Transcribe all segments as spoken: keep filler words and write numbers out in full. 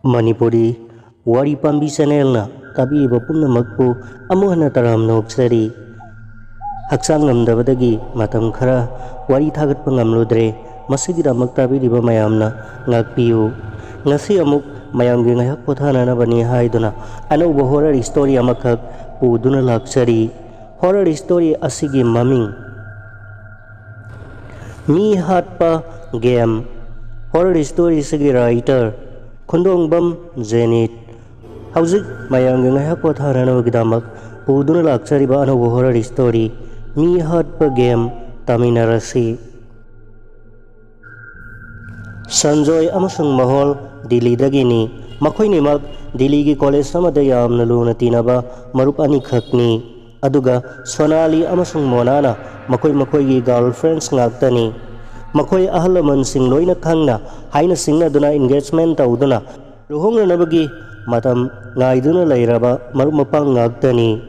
ꯃꯅꯤꯄꯨꯔꯤ ꯋꯥꯔꯤ ꯄꯥꯝꯕꯤ ꯆꯦꯅꯦꯜꯅ ꯇꯥꯕꯤꯔꯤꯕ ꯄꯨꯝꯅꯃꯛꯄꯨ ꯑꯃꯨꯛ ꯍꯟꯅ ꯇꯔꯥꯝꯅ ꯑꯣꯛꯆꯔꯤ꯫ ꯍꯛꯆꯥꯡ ꯉꯝꯗꯕꯗꯒꯤ ꯃꯇꯝ ꯈꯔ ꯋꯥꯔꯤ ꯊꯥꯒꯠꯄ ꯉꯝꯂꯨꯗ꯭ꯔꯦ꯫ ꯃꯁꯤꯒꯤꯗꯃꯛ ꯇꯥꯕꯤꯔꯤꯕ ꯃꯌꯥꯝꯅ ꯉꯥꯛꯄꯤꯌꯨ꯫ ꯉꯁꯤ ꯑꯃꯨꯛ ꯃꯌꯥꯝꯒꯤ ꯉꯥꯏꯍꯥꯛ ꯄꯣꯊꯥꯅꯅꯕꯅꯤ ꯍꯥꯏꯗꯨꯅ ꯑꯅꯧꯕ horror story ꯑꯃꯈꯛ ꯄꯨꯗꯨꯅ ꯂꯥꯛꯆꯔꯤ꯫ Horror story ꯑꯁꯤꯒꯤ ꯃꯃꯤꯡ ꯃꯤ ꯍꯥꯠꯄ ꯒꯦꯝ꯫ Horror story ꯑꯁꯤꯒꯤ writer ꯈꯨꯟꯗꯣꯡꯕꯝ ꯖꯦꯅꯤꯠ꯫ ꯍꯧꯖꯤꯛ ꯃꯌꯥꯝꯒꯤ ꯉꯥꯏꯍꯥꯛ ꯄꯣꯊꯥꯅꯅꯕꯒꯤꯗꯃꯛ ꯄꯨꯗꯨꯅ ꯂꯥꯛꯆꯔꯤꯕ ꯑꯅꯧꯕ horror story ꯃꯤ ꯍꯥꯠꯄ ꯒꯦꯝ ꯇꯥꯃꯤꯟꯅꯔꯁꯤ꯫ ꯁꯟꯖꯣꯏ ꯑꯃꯁꯨꯡ ꯃꯍꯣꯜ ꯗꯤꯜꯂꯤꯗꯒꯤꯅꯤ꯫ ꯃꯈꯣꯏꯅꯤꯃꯛ ꯗꯤꯜꯂꯤꯒꯤ ꯀꯣꯂꯦꯖ ꯑꯃꯗ ꯌꯥꯝꯅ ꯂꯨꯅ ꯇꯤꯟꯅꯕ ꯃꯔꯨꯞ ꯑꯅꯤꯈꯛꯅꯤ꯫ ꯑꯗꯨꯒ ꯁꯣꯅꯥꯂꯤ ꯑꯃꯁꯨꯡ ꯃꯣꯅꯥꯅ ꯃꯈꯣꯏ ꯃꯈꯣꯏꯒꯤ girlfriends ꯉꯥꯛꯇꯅꯤ꯫ ꯃꯈꯣꯏ ꯑꯍꯜ ꯂꯃꯟꯁꯤꯡ ꯂꯣꯏꯅ ꯈꯪꯅ ꯍꯥꯏꯅ ꯁꯤꯡꯅꯗꯨꯅ engagement ꯇꯧꯗꯨꯅ ꯂꯨꯍꯣꯡꯅꯅꯕꯒꯤ ꯃꯇꯝ ꯉꯥꯏꯗꯨꯅ ꯂꯩꯔꯕ ꯃꯔꯨꯞ ꯃꯄꯥꯡ ꯉꯥꯛꯇꯅꯤ꯫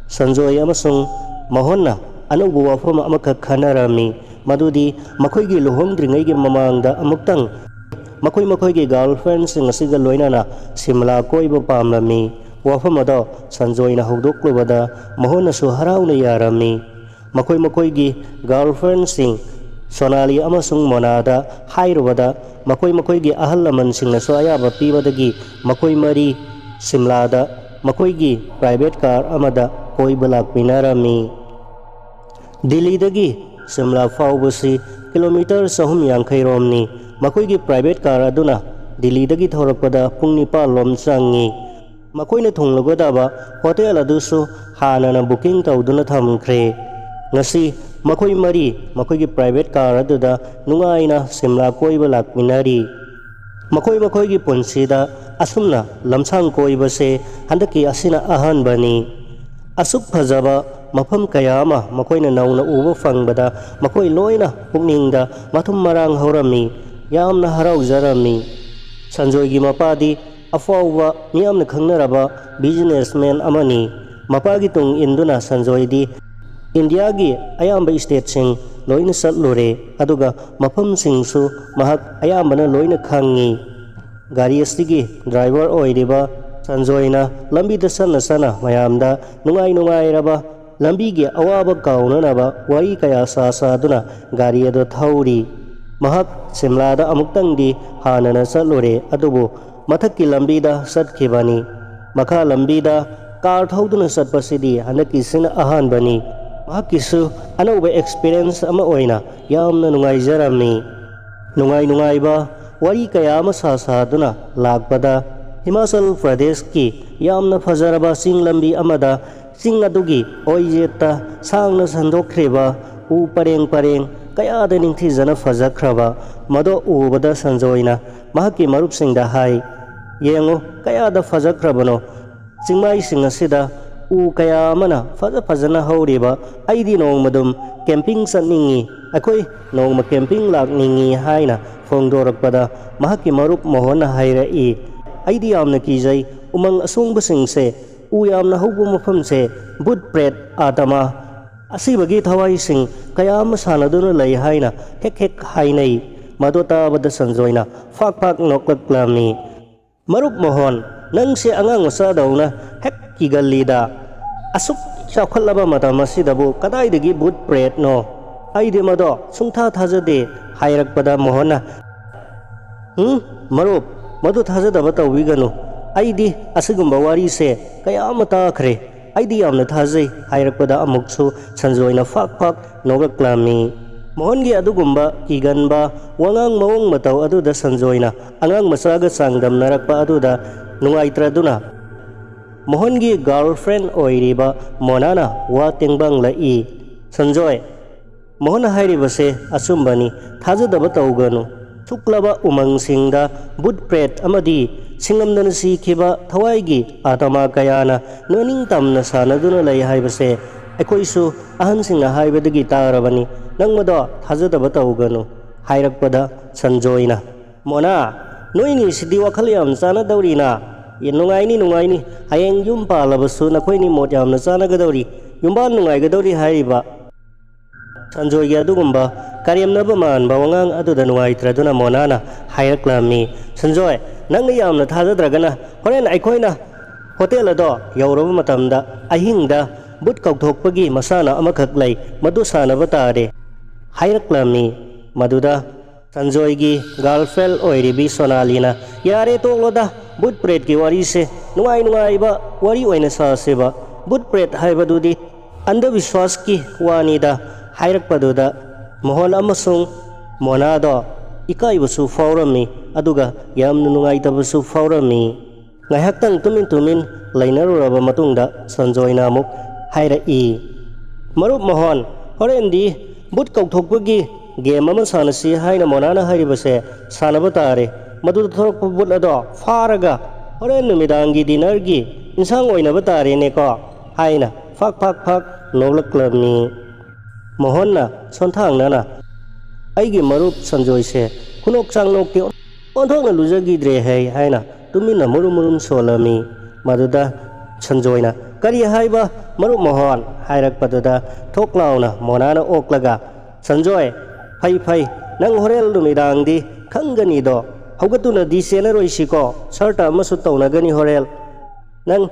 ꯁꯟꯖꯣꯏ ꯑꯃꯁꯨꯡ ꯃꯣꯍꯟꯅ ꯑꯅꯧꯕ ꯋꯥꯐꯝ ꯑꯃꯈꯛ ꯈꯟꯅꯔꯝꯃꯤ, ꯃꯗꯨꯗꯤ ꯃꯈꯣꯏꯒꯤ ꯂꯨꯍꯣꯡꯗ꯭ꯔꯤꯉꯩꯒꯤ ꯃꯃꯥꯡꯗ ꯑꯃꯨꯛꯇꯪ ꯃꯈꯣꯏ ꯃꯈꯣꯏꯒꯤ girlfriendꯁꯤꯡ ꯑꯁꯤꯒ ꯂꯣꯏꯅꯅ ꯁꯤꯝꯂꯥ ꯀꯣꯏꯕ ꯄꯥꯝꯂꯝꯃꯤ꯫ ꯋꯥꯐꯝ ꯑꯗꯣ ꯁꯟꯖꯣꯏꯅ ꯍꯧꯗꯣꯛꯂꯨꯕꯗ ꯃꯣꯍꯟꯅꯁꯨ ꯍꯔꯥꯎꯅ ꯌꯥꯔꯝꯃꯤ꯫ ꯃꯈꯣꯏ ꯃꯈꯣꯏꯒꯤ girlfriendꯁꯤꯡ ꯁꯣꯅꯥꯂꯤ ꯑꯃꯁꯨꯡ ꯃꯣꯅꯥꯗ ꯍꯥꯏꯔꯨꯕꯗ ꯃꯈꯣꯏ ꯃꯈꯣꯏꯒꯤ ꯑꯍꯜ ꯂꯃꯟꯁꯤꯡꯅꯁꯨ ꯑꯌꯥꯕ ꯄꯤꯕꯗꯒꯤ ꯃꯈꯣꯏ ꯃꯔꯤ ꯁꯤꯝꯂꯥꯗ ꯃꯈꯣꯏꯒꯤ private car ꯑꯃꯗ ꯀꯣꯏꯕ ꯂꯥꯛꯃꯤꯟꯅꯔꯝꯃꯤ꯫ ꯗꯤꯜꯂꯤꯗꯒꯤ ꯁꯤꯝꯂꯥ ꯐꯥꯎꯕꯁꯤ ꯀꯤꯂꯣꯃꯤꯇꯔ ꯆꯍꯨꯝ ꯌꯥꯡꯈꯩ ꯔꯣꯝꯅꯤ꯫ ꯃꯈꯣꯏꯒꯤ private car ꯑꯗꯨꯅ ꯗꯤꯜꯂꯤꯗꯒꯤ ꯊꯧꯔꯛꯄꯗ ꯄꯨꯡ ꯅꯤꯄꯥꯜ ꯂꯣꯝ ꯆꯪꯉꯤ꯫ ꯃꯈꯣꯏꯅ ꯊꯨꯡꯂꯒꯗꯕ ꯍꯣꯇꯦꯜ ꯑꯗꯨꯁꯨ ꯍꯥꯟꯅꯅ booking ꯇꯧꯗꯨꯅ ꯊꯝꯈ꯭ꯔꯦ꯫ ꯉꯁꯤ ꯃꯈꯣꯏ ꯃꯔꯤ ꯃꯈꯣꯏꯒꯤ private car ꯑꯗꯨꯗ ꯅꯨꯡꯉꯥꯏꯅ ꯁꯤꯝꯂꯥ ꯀꯣꯏꯕ ꯂꯥꯛꯃꯤꯟꯅꯔꯤ꯫ ꯃꯈꯣꯏ ꯃꯈꯣꯏꯒꯤ ꯄꯨꯟꯁꯤꯗ ꯑꯁꯨꯝꯅ ꯂꯝꯁꯥꯡ ꯀꯣꯏꯕꯁꯦ ꯍꯟꯗꯛꯀꯤ ꯑꯁꯤꯅ ꯑꯍꯥꯟꯕꯅꯤ꯫ ꯑꯁꯨꯛ ꯐꯖꯕ ꯃꯐꯝ ꯀꯌꯥ ꯑꯃ ꯃꯈꯣꯏꯅ ꯅꯧꯅ ꯎꯕ ꯐꯪꯕꯗ ꯃꯈꯣꯏ ꯂꯣꯏꯅ ꯄꯨꯛꯅꯤꯡꯗ ꯃꯊꯨꯝ ꯃꯔꯥꯡ ꯍꯧꯔꯝꯃꯤ, ꯌꯥꯝꯅ ꯍꯔꯥꯎꯖꯔꯝꯃꯤ꯫ ꯁꯟꯖꯣꯏꯒꯤ ꯃꯄꯥꯗꯤ ꯑꯐꯥꯎꯕ ꯃꯤꯌꯥꯝꯅ ꯈꯪꯅꯔꯕ businessman ꯑꯃꯅꯤ꯫ ꯃꯄꯥꯒꯤ ꯇꯨꯡ ꯏꯟꯗꯨꯅ ꯁꯟꯖꯣꯏꯗꯤ ꯏꯟꯗꯤꯌꯥꯒꯤ ꯑꯌꯥꯝꯕ stateꯁꯤꯡ ꯂꯣꯏꯅ ꯆꯠꯂꯨꯔꯦ, ꯑꯗꯨꯒ ꯃꯐꯝꯁꯤꯡꯁꯨ ꯃꯍꯥꯛ ꯑꯌꯥꯝꯕꯅ ꯂꯣꯏꯅ ꯈꯪꯉꯤ꯫ ꯒꯥꯔꯤ ꯑꯁꯤꯒꯤ ꯗ꯭ꯔꯥꯏꯚꯔ ꯑꯣꯏꯔꯤꯕ ꯁꯟꯖꯣꯏꯅ ꯂꯝꯕꯤꯗ ꯆꯠꯅ ꯆꯠꯅ ꯃꯌꯥꯝꯗ ꯅꯨꯡꯉꯥꯏ ꯅꯨꯡꯉꯥꯏꯔꯕ ꯂꯝꯕꯤꯒꯤ ꯑꯋꯥꯕ ꯀꯥꯎꯅꯅꯕ ꯋꯥꯔꯤ ꯀꯌꯥ ꯁꯥ ꯁꯥꯗꯨꯅ ꯒꯥꯔꯤ ꯑꯗꯨ ꯊꯧꯔꯤ꯫ ꯃꯍꯥꯛ ꯁꯤꯝꯂꯥꯗ ꯑꯃꯨꯛꯇꯪꯗꯤ ꯍꯥꯟꯅꯅ ꯆꯠꯂꯨꯔꯦ, ꯑꯗꯨꯕꯨ ꯃꯊꯛꯀꯤ ꯂꯝꯕꯤꯗ ꯆꯠꯈꯤꯕꯅꯤ꯫ ꯃꯈꯥ ꯂꯝꯕꯤꯗ ꯀꯥꯔ ꯊꯧꯗꯨꯅ ꯆꯠꯄꯁꯤꯗꯤ ꯍꯟꯗꯛꯀꯤꯁꯤꯅ ꯑꯍꯥꯟꯕꯅꯤ꯫ ꯃꯍꯥꯛꯀꯤꯁꯨ ꯑꯅꯧꯕ ꯑꯦꯛꯁꯄꯤꯔꯤꯌꯦꯟꯁ ꯑꯃ ꯑꯣꯏꯅ ꯌꯥꯝꯅ ꯅꯨꯡꯉꯥꯏꯖꯔꯝꯃꯤ꯫ ꯅꯨꯡꯉꯥꯏ ꯅꯨꯡꯉꯥꯏꯕ ꯋꯥꯔꯤ ꯀꯌꯥ ꯑꯃ ꯁꯥ ꯁꯥꯗꯨꯅ ꯂꯥꯛꯄꯗ, ꯍꯤꯃꯥꯆꯜ ꯄ꯭ꯔꯗꯦꯁꯀꯤ ꯌꯥꯝꯅ ꯐꯖꯔꯕ ꯆꯤꯡ ꯂꯝꯕꯤ ꯑꯃꯗ ꯆꯤꯡ ꯑꯗꯨꯒꯤ ꯑꯣꯏꯖꯦꯠꯇ ꯁꯥꯡꯅ ꯁꯟꯗꯣꯛꯈ꯭ꯔꯤꯕ ꯎ ꯄꯔꯦꯡ ꯄꯔꯦꯡ ꯀꯌꯥꯗ ꯅꯤꯡꯊꯤꯖꯅ ꯐꯖꯈ꯭ꯔꯕ ꯃꯗꯨ ꯎꯕꯗ ꯁꯟꯖꯣꯏꯅ ꯃꯍꯥꯛꯀꯤ ꯃꯔꯨꯞꯁꯤꯡꯗ ꯍꯥꯏ, "ꯌꯦꯡꯉꯨ, ꯀꯌꯥꯗ ꯐꯖꯈ꯭ꯔꯕꯅꯣ! ꯆꯤꯡꯃꯥꯏꯁꯤꯡ ꯑꯁꯤꯗ ꯎ ꯀꯌꯥ ꯑꯃꯅ ꯐꯖ ꯐꯖꯅ ꯍꯧꯔꯤꯕ, ꯑꯩꯗꯤ ꯅꯣꯡꯃꯗꯨꯝ ꯀꯦꯝꯄꯤꯡ ꯆꯠꯅꯤꯡꯏ, ꯑꯩꯈꯣꯏ ꯅꯣꯡꯃ ꯀꯦꯝꯄꯤꯡ ꯂꯥꯛꯅꯤꯡꯏ" ꯍꯥꯏꯅ ꯐꯣꯡꯗꯣꯔꯛꯄꯗ, ꯃꯍꯥꯛꯀꯤ ꯃꯔꯨꯞ ꯃꯣꯍꯟꯅ ꯍꯥꯏꯔꯛꯏ, "ꯑꯩꯗꯤ ꯌꯥꯝꯅ ꯀꯤꯖꯩ, ꯎꯃꯪ ꯑꯁꯣꯡꯕꯁꯤꯡꯁꯦ, ꯎ ꯌꯥꯝꯅ ꯍꯧꯕ ꯃꯐꯝꯁꯦ, ꯚꯨꯠ ꯄ꯭ꯔꯦꯠ, ꯑꯥꯇꯃꯥ, ꯑꯁꯤꯕꯒꯤ ꯊꯋꯥꯏꯁꯤꯡ ꯀꯌꯥ ꯑꯃ ꯁꯥꯟꯅꯗꯨꯅ ꯂꯩ" ꯍꯥꯏꯅ ꯍꯦꯛ ꯍꯦꯛ ꯍꯥꯏꯅꯩ꯫ ꯃꯗꯨ ꯇꯥꯕꯗ ꯁꯟꯖꯣꯏꯅ ꯐꯥꯛ ꯐꯥꯛ ꯅꯣꯛꯂꯛꯂꯝꯃꯤ꯫ "ꯃꯔꯨꯞ ꯃꯣꯍꯟ, ꯅꯪꯁꯦ ꯑꯉꯥꯡ ꯃꯆꯥꯗꯧꯅ ꯍꯦꯛ ꯀꯤꯒꯜꯂꯤꯗ꯫ ꯑꯁꯨꯛ ꯆꯥꯎꯈꯠꯂꯕ ꯃꯇꯝ ꯑꯁꯤꯗꯕꯨ ꯀꯗꯥꯏꯗꯒꯤ ꯚꯨꯠ ꯄ꯭ꯔꯦꯠꯅꯣ? ꯑꯩꯗꯤ ꯃꯗꯣ ꯁꯨꯡꯊꯥ ꯊꯥꯖꯗꯦ" ꯍꯥꯏꯔꯛꯄꯗ ꯃꯣꯍꯟꯅ, "ꯍꯨꯝ, ꯃꯔꯨꯞ, ꯃꯗꯨ ꯊꯥꯖꯗꯕ ꯇꯧꯕꯤꯒꯅꯨ꯫ ꯑꯩꯗꯤ ꯑꯁꯤꯒꯨꯝꯕ ꯋꯥꯔꯤꯁꯦ ꯀꯌꯥ ꯑꯃ ꯇꯥꯈ꯭ꯔꯦ꯫ ꯑꯩꯗꯤ ꯌꯥꯝꯅ ꯊꯥꯖꯩ" ꯍꯥꯏꯔꯛꯄꯗ ꯑꯃꯨꯛꯁꯨ ꯁꯟꯖꯣꯏꯅ ꯐꯥꯛ ꯐꯥꯛ ꯅꯣꯛꯂꯛꯂꯝꯃꯤ꯫ ꯃꯣꯍꯟꯒꯤ ꯑꯗꯨꯒꯨꯝꯕ ꯀꯤꯒꯟꯕ ꯋꯥꯉꯥꯡ ꯃꯑꯣꯡ ꯃꯇꯧ ꯑꯗꯨꯗ ꯁꯟꯖꯣꯏꯅ ꯑꯉꯥꯡ ꯃꯆꯥꯒ ꯆꯥꯡꯗꯝꯅꯔꯛꯄ ꯑꯗꯨꯗ ꯅꯨꯡꯉꯥꯏꯇ꯭ꯔꯗꯨꯅ, ꯃꯣꯍꯟꯒꯤ ꯒꯥꯔꯜꯐ꯭ꯔꯦꯟ ꯑꯣꯏꯔꯤꯕ ꯃꯣꯅꯥꯅ ꯋꯥ ꯇꯦꯡꯕꯥꯡꯂꯛꯏ, "ꯁꯟꯖꯣꯏ, ꯃꯣꯍꯟꯅ ꯍꯥꯏꯔꯤꯕꯁꯦ ꯑꯆꯨꯝꯕꯅꯤ, ꯊꯥꯖꯗꯕ ꯇꯧꯒꯅꯨ꯫ ꯁꯨꯛꯂꯕ ꯎꯃꯪꯁꯤꯡꯗ ꯚꯨꯠ ꯄ꯭ꯔꯦꯠ ꯑꯃꯗꯤ ꯁꯤꯡꯉꯝꯗꯅ ꯁꯤꯈꯤꯕ ꯊꯋꯥꯏꯒꯤ ꯑꯥꯇꯃꯥ ꯀꯌꯥꯅ ꯅꯣꯏꯅꯤꯡ ꯇꯝꯅ ꯁꯥꯟꯅꯗꯨꯅ ꯂꯩ ꯍꯥꯏꯕꯁꯦ ꯑꯩꯈꯣꯏꯁꯨ ꯑꯍꯟꯁꯤꯡꯅ ꯍꯥꯏꯕꯗꯒꯤ ꯇꯥꯔꯕꯅꯤ꯫ ꯅꯪ ꯃꯗꯣ ꯊꯥꯖꯗꯕ ꯇꯧꯒꯅꯨ" ꯍꯥꯏꯔꯛꯄꯗ ꯁꯟꯖꯣꯏꯅ, "ꯃꯣꯅꯥ, ꯅꯣꯏꯅꯤꯁꯤꯗꯤ ꯋꯥꯈꯜ ꯌꯥꯝ ꯆꯥꯟꯅꯗꯧꯔꯤꯅ꯫ ꯅꯨꯡꯉꯥꯏꯅꯤ, ꯅꯨꯡꯉꯥꯏꯅꯤ꯫ ꯍꯌꯦꯡ ꯌꯨꯝ ꯄꯥꯜꯂꯕꯁꯨ ꯅꯈꯣꯏꯅꯤ ꯃꯣꯠ ꯌꯥꯝꯅ ꯆꯥꯟꯅꯒꯗꯧꯔꯤ꯫ ꯌꯨꯝꯕꯥꯟ ꯅꯨꯡꯉꯥꯏꯒꯗꯧꯔꯤ ꯍꯥꯏꯔꯤꯕ꯫ ꯁꯟꯖꯣꯏꯒꯤ ꯑꯗꯨꯒꯨꯝꯕ ꯀꯔꯦꯝꯅꯕ ꯃꯥꯟꯕ ꯋꯥꯉꯥꯡ ꯑꯗꯨꯗ ꯅꯨꯡꯉꯥꯏꯇ꯭ꯔꯗꯨꯅ ꯃꯣꯅꯥꯅ ꯍꯥꯏꯔꯛꯂꯝꯃꯤ, "ꯁꯟꯖꯣꯏ, ꯅꯪꯅ ꯌꯥꯝꯅ ꯊꯥꯖꯗ꯭ꯔꯒꯅ ꯍꯣꯔꯦꯟ ꯑꯩꯈꯣꯏꯅ ꯍꯣꯇꯦꯜ ꯑꯗꯣ ꯌꯧꯔꯕ ꯃꯇꯝꯗ ꯑꯍꯤꯡꯗ ꯕꯨꯠ ꯀꯧꯊꯣꯛꯄꯒꯤ ꯃꯁꯥꯟꯅ ꯑꯃꯈꯛ ꯂꯩ, ꯃꯗꯨ ꯁꯥꯟꯅꯕ ꯇꯥꯔꯦ" ꯍꯥꯏꯔꯛꯂꯝꯃꯤ꯫ ꯃꯗꯨꯗ ꯁꯟꯖꯣꯏꯒꯤ ꯒꯥꯔꯜ ꯐ꯭ꯔꯦꯟ ꯑꯣꯏꯔꯤꯕꯤ ꯁꯣꯅꯥꯂꯤꯅ, "ꯌꯥꯔꯦ, ꯇꯣꯛꯂꯣꯗ, ꯕꯨꯠ ꯄ꯭ꯔꯦꯠꯀꯤ ꯋꯥꯔꯤꯁꯦ, ꯅꯨꯡꯉꯥꯏ ꯅꯨꯡꯉꯥꯏꯕ ꯋꯥꯔꯤ ꯑꯣꯏꯅ ꯁꯥꯁꯦꯕ꯫ ꯕꯨꯠ ꯄ꯭ꯔꯦꯠ ꯍꯥꯏꯕꯗꯨꯗꯤ ꯑꯟꯙꯕꯤꯁ꯭ꯋꯥꯁꯀꯤ ꯋꯥꯅꯤꯗ" ꯍꯥꯏꯔꯛꯄꯗꯨꯗ ꯃꯣꯍꯟ ꯑꯃꯁꯨꯡ ꯃꯣꯅꯥꯗꯣ ꯏꯀꯥꯏꯕꯁꯨ ꯐꯥꯎꯔꯝꯃꯤ, ꯑꯗꯨꯒ ꯌꯥꯝꯅ ꯅꯨꯡꯉꯥꯏꯇꯕꯁꯨ ꯐꯥꯎꯔꯝꯃꯤ꯫ ꯉꯥꯏꯍꯥꯛꯇꯪ ꯇꯨꯃꯤꯟ ꯇꯨꯃꯤꯟ ꯂꯩꯅꯔꯨꯔꯕ ꯃꯇꯨꯡꯗ ꯁꯟꯖꯣꯏꯅ ꯑꯃꯨꯛ ꯍꯥꯏꯔꯛꯏ, "ꯃꯔꯨꯞ ꯃꯣꯍꯟ, ꯍꯣꯔꯦꯟꯗꯤ ꯕꯨꯠ ꯀꯧꯊꯣꯛꯄꯒꯤ ꯒꯦꯝ ꯑꯃ ꯁꯥꯟꯅꯁꯤ ꯍꯥꯏꯅ ꯃꯣꯅꯥꯅ ꯍꯥꯏꯔꯤꯕꯁꯦ ꯁꯥꯟꯅꯕ ꯇꯥꯔꯦ꯫ ꯃꯗꯨꯗ ꯊꯣꯛꯂꯛꯄ ꯕꯨꯠ ꯑꯗꯣ ꯐꯥꯔꯒ ꯍꯣꯔꯦꯟ ꯅꯨꯃꯤꯗꯥꯡꯒꯤ ꯗꯤꯅꯔꯒꯤ ꯏꯟꯁꯥꯡ ꯑꯣꯏꯅꯕ ꯇꯥꯔꯦꯅꯦꯀꯣ" ꯍꯥꯏꯅ ꯐꯥꯛ ꯐꯥꯛ ꯐꯥꯛ ꯅꯣꯛꯂꯛꯂꯝꯃꯤ꯫ ꯃꯣꯍꯟꯅ ꯁꯣꯟꯊꯥꯡꯅꯅ, "ꯑꯩꯒꯤ ꯃꯔꯨꯞ ꯁꯟꯖꯣꯏꯁꯦ ꯈꯨꯅꯣꯛ ꯆꯥꯡꯅꯣꯛꯇꯤ ꯑꯣꯟꯊꯣꯛꯅ ꯂꯨꯖꯈꯤꯗ꯭ꯔꯦ ꯍꯩ" ꯍꯥꯏꯅ ꯇꯨꯃꯤꯟꯅ ꯃꯨꯔꯨꯝ ꯃꯨꯔꯨꯝ ꯁꯣꯜꯂꯝꯃꯤ꯫ ꯃꯗꯨꯗ ꯁꯟꯖꯣꯏꯅ, "ꯀꯔꯤ ꯍꯥꯏꯕ, ꯃꯔꯨꯞ ꯃꯣꯍꯟ?" ꯍꯥꯏꯔꯛꯄꯗꯨꯗ ꯊꯣꯛ ꯂꯥꯎꯅ ꯃꯣꯅꯥꯅ ꯑꯣꯛꯂꯒ, "ꯁꯟꯖꯣꯏ, ꯐꯩ ꯐꯩ, ꯅꯪ ꯍꯣꯔꯦꯟ ꯅꯨꯃꯤꯗꯥꯡꯗꯤ ꯈꯪꯒꯅꯤꯗꯣ, ꯍꯧꯒꯠꯇꯨꯅꯗꯤ ꯆꯦꯟꯅꯔꯣꯏꯁꯤꯀꯣ, ꯁꯔꯇ ꯑꯃꯁꯨ ꯇꯧꯅꯒꯅꯤ ꯍꯣꯔꯦꯟ꯫ ꯅꯪ